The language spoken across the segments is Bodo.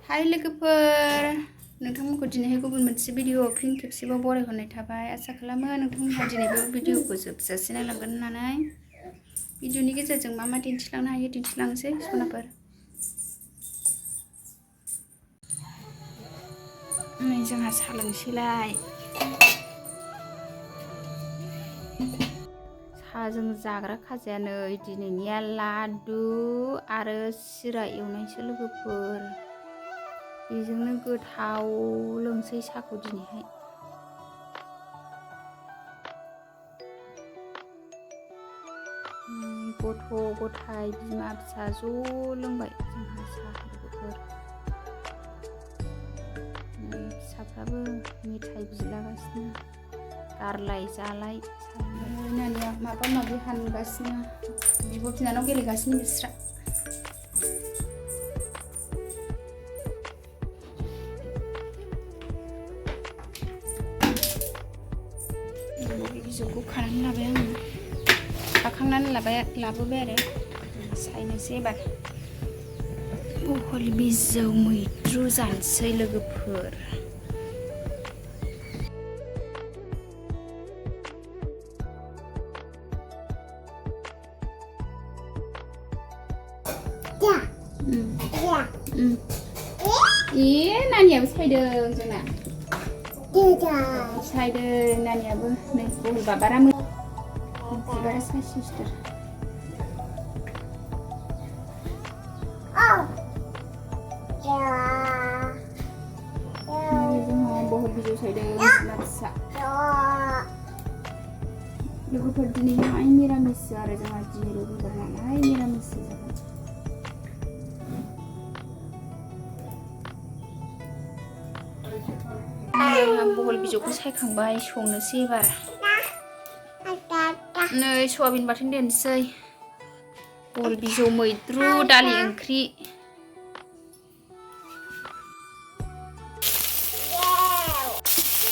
हाय लोगोफोर, नोंथांमोनखौ दिनैहाय गुबुन मोनसे भिडिअ फिन खेबसेबाव बरायहरनाय थाबाय। आसा खालामो नोंथांमोनहा दिनैबो भिडिअखौ जोबजासे नायलांगोन होननानै। भिडिअनि गेजेरजों मा मा दिन्थिलांनो हायो दिन्थिलांनोसै सनाफोर। नै जोंहा साहा लोंसैलाय। साहाजों जाग्रा खाजाया नै दिनैनिया लादु आरो सिरा एवनायसो लोगोफोर। बेजोंनो गोथाव लोंसै साहाखौ दिनैहाय। गथ' गथाय बिमा फिसा ज' लोंबाय जोंहा साहा लोगोफोर। फिसाफ्राबो मेथाइ बिलागासिनो गारलाय जालाय। नानिया माबा माबि हानगासिनो, बिब' बिनानाव गेलेगासिनो बिस्रा। बिजौखौ खानानै लाबाय आङो, खाखांनानै लाबोबाय आरो सायनोसै एबार। बहल बिजौ मैद्रु जानोसै लोगोफोर। नानियाबो सायदों जोंना। सायदों नानियाबो। नै बहल बिबारा सायसिस्टर। जोंहा बहल बिजौ सायदों फिसा फिसा। लोगोफोर दिनैहाय निरामिससो आरो जोंहा दिनै रबिबार नालाय निरामिससो जागोन। आंहा बहल बिजौखौ सायखांबाय, संनोसै एबार। नै सयाबिन बाथोन देनोसै। बहल बिजौ मैद्रु दालि ओंख्रि।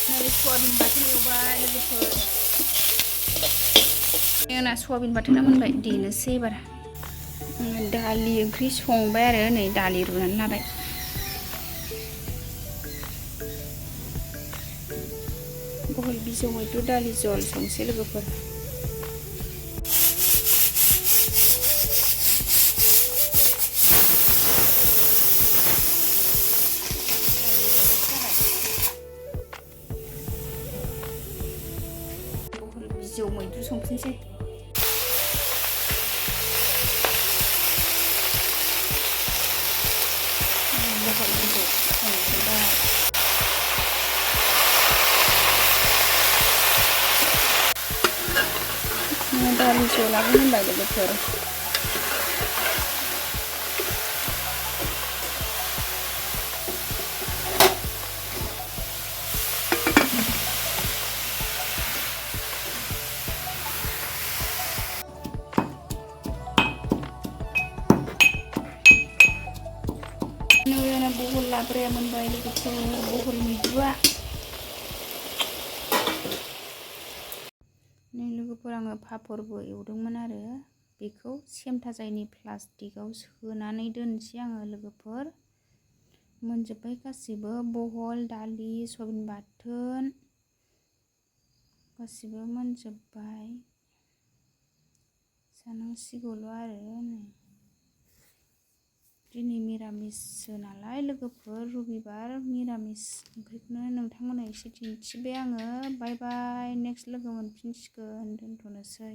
नै सयाबिन बाथोन एवबाय लोगोफोर। जोंना सयाबिन बाथोना मोनबाय, देनोसै एबार। दालि ओंख्रि संबाय आरो नै दालि रुनानै लाबाय। बहल बिजौ मैद्रु दालि जल संसै लोगोफोर। बहल बिजौ मैद्रु संफिनसै। बहल बिजौ संबाय। दालि जलाबो मोनबाय लोगोफोर। बहल लाब्राया मोनबाय लोगोफोर, बहल मैद्रुआ। नै लोगोफोर आङो पापरबो एवदोंमोन आरो बेखौ सेमथाजायनि प्लास्टिकआव सोनानै दोनसै आङो लोगोफोर। मोनजोब्बाय गासिबो, बहल, दालि, सयाबिन बाथोन गासिबो मोनजोब्बाय। जानांसिगौल' आरो नै। दिनै मिरामिससो नालाय लोगोफोर, रबिबार मिरामिस ओंख्रिखौनो नोंथांमोननो एसे दिन्थिबाय आङो। बाय बाय, नेक्स्ट लोगो मोनफिनसिगोन, दोनथ'नोसै।